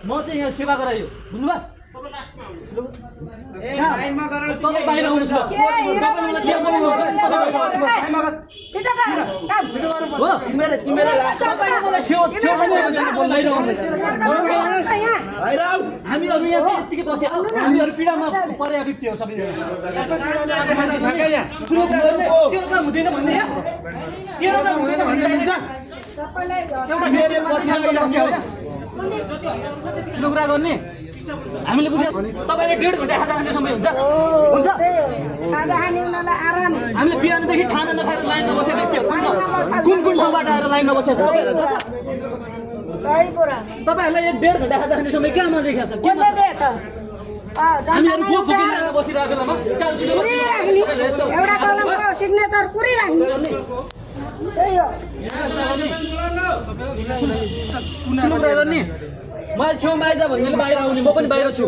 म चाहिँ यहाँ सेवा गरायो बुझ्नुभयो लाइनमा गरेर तपाईँ बाहिर आउनुहोस् न हामीहरू यहाँ चाहिँ यत्तिकै बस्यो हामीहरू पीडामा परेका व्यक्ति हो सबैजना हुँदैन भन्ने एउटा कुरा गर्ने हामीले बुझ्यौँ तपाईँले 1.5 घन्टा खाजा खाने समय हुन्छ हामीले बिहानदेखि खाना नखाएर लाइनमा बसेको कुन कुन ठाउँबाट आएर लाइनमा बसेको तपाईँहरूलाई 1.5 घन्टा खाजा खाने समय कहाँमा देखाएको छ हामीहरू को फुकिरहेर बसिरहेको बेलामा एउटा कलमको सिग्नेचर कुरिराख्ने त्यही हो गर्ने मैले छेउमा आइज भन्नेले बाहिर आउने म पनि बाहिर छु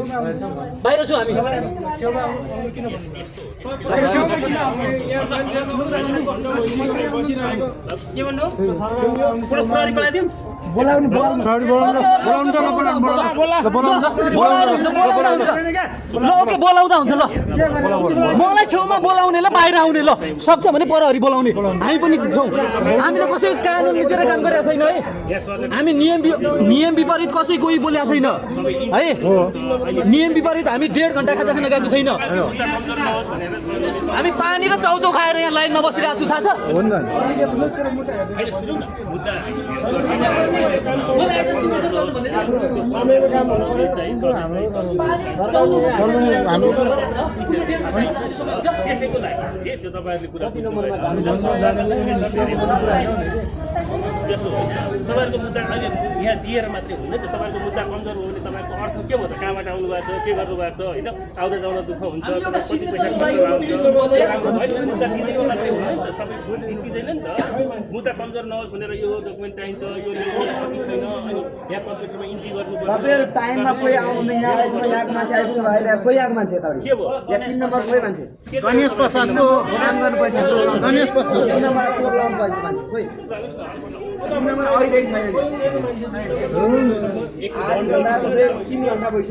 हामी बोलाउँदा हुन्छ ल मलाई छेउमा बोलाउनेलाई बाहिर आउने ल सक्छ भने परहरी बोलाउने हामी पनि छौँ हामीले कसै कानुन मिचेर काम गरेका छैन है हामी नियम विपरीत कसै कोही बोलेको छैन है नियम विपरीत हामी 1.5 घन्टा खाजा खान गएको छैन हामी पानी र चाउचाउ खाएर यहाँ लाइनमा बसिरहेको छु थाहा छ मलाई आज सिग्नेचर गर्नु भन्ने त्यसैको लागि त्यो तपाईँहरूले कुरा तपाईँहरूको मुद्दा अहिले यहाँ दिएर मात्रै हुँदैन तपाईँहरूको मुद्दा कमजोर हो भने तपाईँको अर्थ के भयो त कहाँबाट आउनु भएको छ के गर्नु भएको छ होइन आउँदा जाँदा दुःख हुन्छ मुद्दा दिँदैको मात्रै हुँदैन त सबै भोट जितिँदैन नि त मुद्दा कमजोर नहोस् भनेर यो डकुमेन्ट चाहिन्छ यो छैन अनि यहाँ कम्प्युटरमा इन्ट्री गर्नु तपाईहरु टाइममा कोही आउँदैन यहाँको मान्छे आइपुग्नु भएर कोही आएको मान्छे यताबाट के भयो यहाँ 3 नम्बर कोही मान्छे गणेश प्रसादको काम गर्नु पर्छ गणेश प्रसाद 3 नम्बरमा कोड लाउनु पर्छ मान्छे कोही 3 नम्बर अहिले छैन 8 घण्टाको ब्रेक 3 घण्टा भइसक्यो